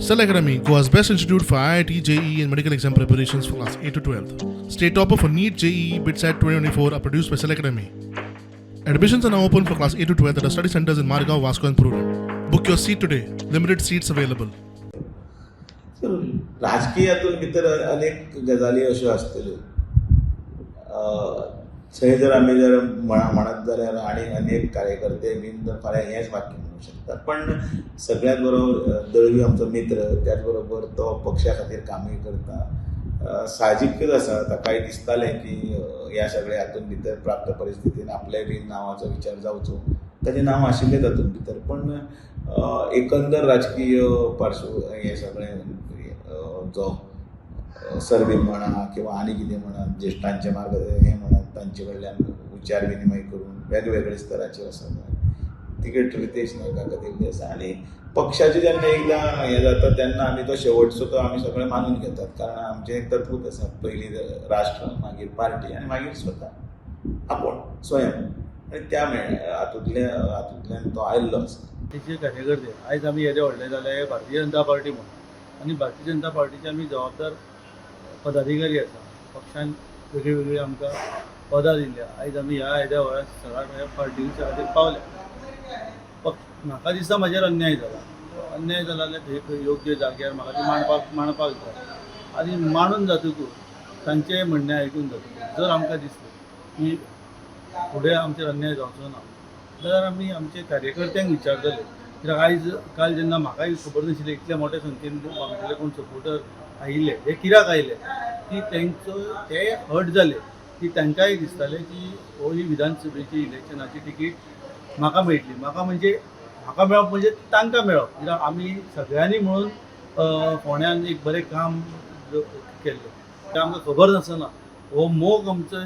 Cell Academy, Goa's best institute for IIT, JEE, and medical exam preparations for class 8 to 12. State topper for NEET, JEE, BITSAT 2024 are produced by Cell Academy. Admissions are now open for class 8 to 12 at our study centers in Margao, Vasco, and Prudent. Book your seat today. Limited seats available. राजकीय हातूंत भितर अनेक गजाली अश्यो आसतल्यो. थंय जर आमी जर म्हणत जाल्यार आनी अनेक कार्यकर्ते बीन जर फाल्यां हेंच वाक्य म्हणूंक शकतात, पण सगळ्यांत बरो दळवी आमचो मित्र, त्याच बरोबर तो पक्षा खातीर कामूय करता. साहजीकच आसा, ताकाय दिसतालें की ह्या सगळ्या हातूंत भितर प्राप्त परिस्थितीन आपल्याय बीन नांवाचो विचार जावचो. ताचें नांव आशिल्लें तातूंत भितर, पण एकंदर राजकीय पार्श्व हें सगळें जो सर्वे म्हणा किंवा आनी कितें म्हणा, ज्येश्ठांचें मार्ग हें म्हणा, तांचे कडल्यान विचार विनिमय करून वेगवेगळे स्तराचेर आसा तिकेट रितेश नायकाक दिल्ली आसा. आनी पक्षाचें जेन्ना एकदां हें जाता तेन्ना आमी तो शेवटचो तो आमी सगळे मानून घेतात, कारण आमचें एक तत्वूच आसा, पयलीं राष्ट्र, मागीर पार्टी आनी मागीर स्वता आपूण स्वयं. आनी त्या हातूंतल्यान तो आयिल्लो आसा. तेचे कार्यकर्ते आयज आमी येदे व्हडले जाले भारतीय जनता पार्टी म्हणून, आनी भारतीय जनता पार्टीचे आमी जबाबदार पदाधिकारी आसा. पक्षान वेगळी वेगळी आमकां पदां दिल्ल्या. आयज आमी ह्या येद्या व्हडा स्थळार ह्या पार्टीच्या खातीर पावल्या. पक्ष म्हाका दिसता म्हाजेर अन्याय जाला. अन्याय जाला जाल्यार थंय खंय योग्य जाग्यार म्हाका ती मांडपाक जाय. आनी मांडून जातकूच तांचें म्हणणें आयकून जातकूच जर आमकां दिसलें की फुडें आमचेर अन्याय जावचो ना जाल्यार आमी आमचे कार्यकर्त्यांक विचारतले. कित्याक आयज काल जेन्ना म्हाकाय खबर नाशिल्लें इतल्या मोठ्या संख्येन आमगेले कोण सपोर्टर आयिल्ले, हे कित्याक आयले की तेंचो ते हर्ट जाले की तांकांय दिसतालें की हो ही विधानसभेची इलेक्शनाची तिकीट म्हाका मेळटली. म्हाका म्हणजे म्हाका मेळप म्हणजे तांकां मेळप, कित्याक आमी सगळ्यांनी म्हणून फोंड्यान एक बरें काम केल्लें. तें आमकां खबर नासतना हो मोग आमचो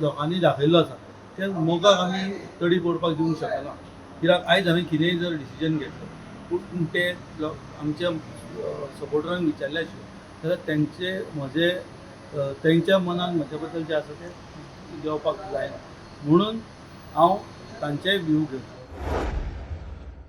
लोकांनी दाखयल्लो आसा, त्या मोगाक आमी तडी पडपाक दिवंक शकना. कित्याक आयज हांवें कितेंय जर डिसिजन घेतलें पूण ते आमच्या सपोर्टरांक विचारल्या शिवाय जाल्यार तेंचे म्हजे तेंच्या मनान म्हज्या बद्दल जें आसा तें देंवपाक जायना. म्हणून हांव तांचेय व्यू घेतलो.